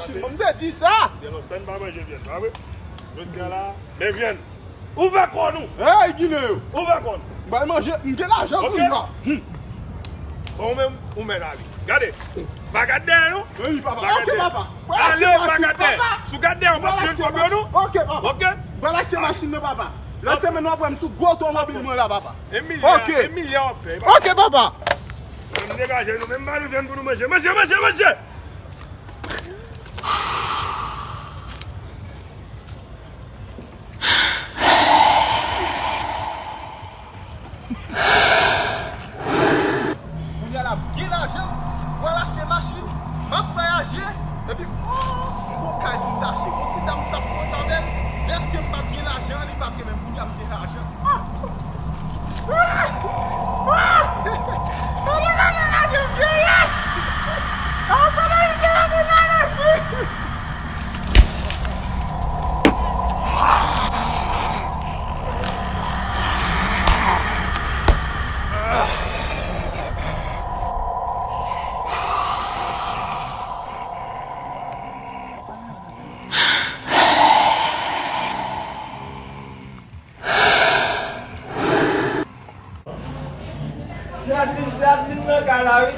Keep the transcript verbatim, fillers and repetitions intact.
Machin, mwen te di sa. Gen lontan n pa manje vyann, pa vre? Jodi a la, men vyann. Ouvè kò nou. Hey, Ginen yo. Ouvè kò nou. M bay manje, m gen lajan kounye a. Bon, ou menm, ou men la wi. Gade. Pa gad dèyè non. Wi, papa. Ok, papa. Ale, pa gad dèyè. Si w gad dèyè, w p ap jwenn kòb yo non. Ok, papa. Ok. M pral achte machin nan, papa. Lè semèn w ap wè m sou gwo otomobil mwen la, papa. Emilia, Emilia w ap fè. Ok, papa. Menm degaje nou, menm ba nou vyann pou nou manje. Manje, manje, manje. Kounye a la, m gen lajan, m pral achte machin, m ap vwayaje, epi, oh, m gon kay pou m t achte. Gon ti dam m t ap koze avè l, dèske m pa t gen lajan, li pa t renmen m. Kounye a m gen lajan. Se admin, se admin nan kay la, wi.